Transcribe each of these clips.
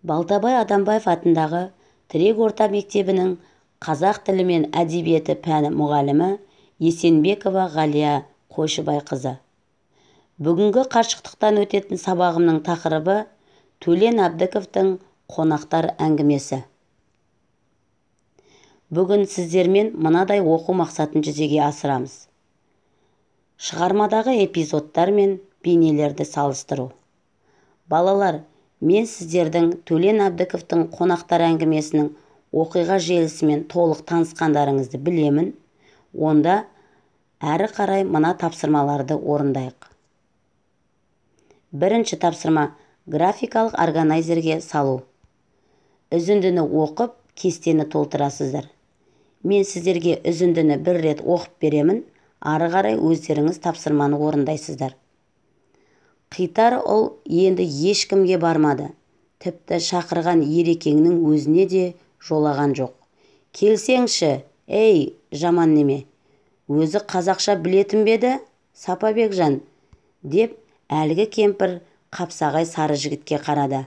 Балтабай Адамбаев атындағы Тірек орта мектебінің қазақ тілі мен әдебиеті пәні мұғалімі Есенбекова Ғалия Қойшыбайқызы. Бүгінгі қашықтықтан өтетін сабағымның тақырыбы Төлен Әбдіковтің «Қонақтар әңгімесі». Бүгін сіздермен мынадай оқу мақсатын жүзеге асырамыз. Шығармадағы эпизодтар мен бейнелерді салыстыру. Балалар, мен сіздердің Төлен Әбдіковтің «Қонақтар әңгімесінің» оқиға желісімен толық танысқандарыңызды білемін. Онда әрі қарай мына тапсырмаларды орындайық. Бірінші тапсырма: графикалық органайзерге салу. Үзіндіні оқып, кестені толтырасыздар. Мен сіздерге үзіндіні бір рет оқып беремін, ары қарай өздеріңіз тапсырманы орындайсыздар. Қитар ұл енді ешкімге бармады. Тіпті шақырған Ерекеңнің өзіне де жолаған жоқ. Келсеңші, ей, жаман неме. Өзі қазақша білетін бе еді, Сапабекжан, деп әлгі кемпір қапсағай сары жігітке қарады.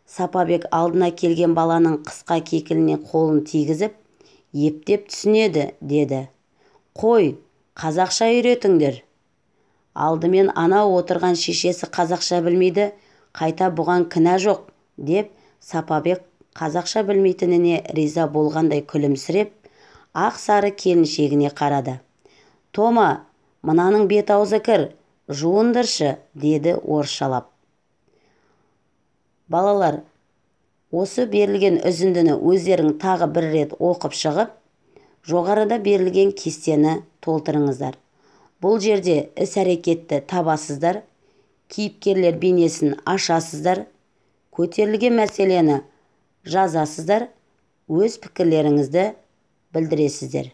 Сапабек алдына келген баланың қысқа кекіліне қолын тигізіп, ептеп түсінеді, деді. Қой, қазақша үйретіңдер. Алдымен анау отырған шешесі қазақша білмейді, қайта бұған кінә жоқ, деп Сапабек қазақша білмейтініне риза болғандай күлімсіреп, ақ сары келіншегіне қарады. Тома, мынаның бет-аузы кір, жуындыршы, деді орысшалап. Балалар, осы берілген үзіндіні өздерің тағы бір рет оқып шығып, жоғарыда берілген кестені толтырыңыздар. Бұл жерде іс-әрекетті табасыздар, кейіпкерлер бейнесін ашасыздар, көтерілген мәселені жазасыздар, өз пікірлеріңізді білдіресіздер.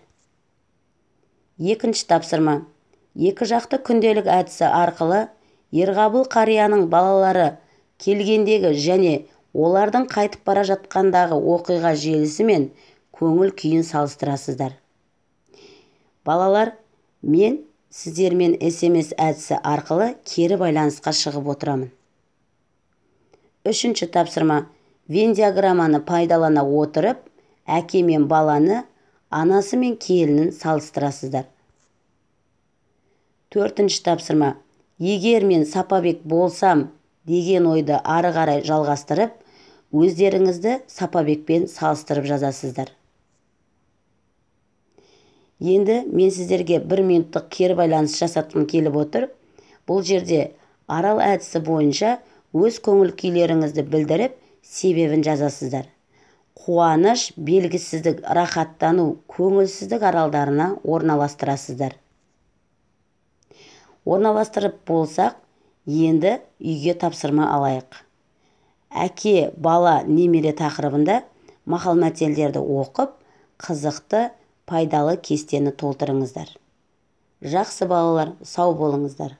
Екінші тапсырма. Екі жақты күнделік әдісі арқылы Ерғабыл қарияның балалары келгендегі және олардың қайтып бара жатқандағы оқиға желісі мен көңіл күйін салыстырасыздар. Балалар, мен сіздермен СМС әдісі арқылы кері байланысқа шығып отырамын. Үшінші тапсырма. Венн диаграмманы пайдалана отырып, әке мен баланы, анасы мен келінін салыстырасыздар. Төртінші тапсырма. Егер мен Сапабек болсам деген ойды ары қарай жалғастырып, өздеріңізді Сапабекпен салыстырып жазасыздар. Енді мен сіздерге бір минуттық кері байланыс жасатқым келіп отыр. Бұл жерде арал әдісі бойынша өз көңіл күйлеріңізді білдіріп, себебін жазасыздар. Қуаныш, белгісіздік, рахаттану, көңілсіздік аралдарына орналастырасыздар. Орналастырып болсақ, енді үйге тапсырма алайық. Әке, бала, немере тақырыбында мақал-мәтелдерді оқып, қызықты, пайдалы кестені толтырыңыздар. Жақсы балалар, сау болыңыздар.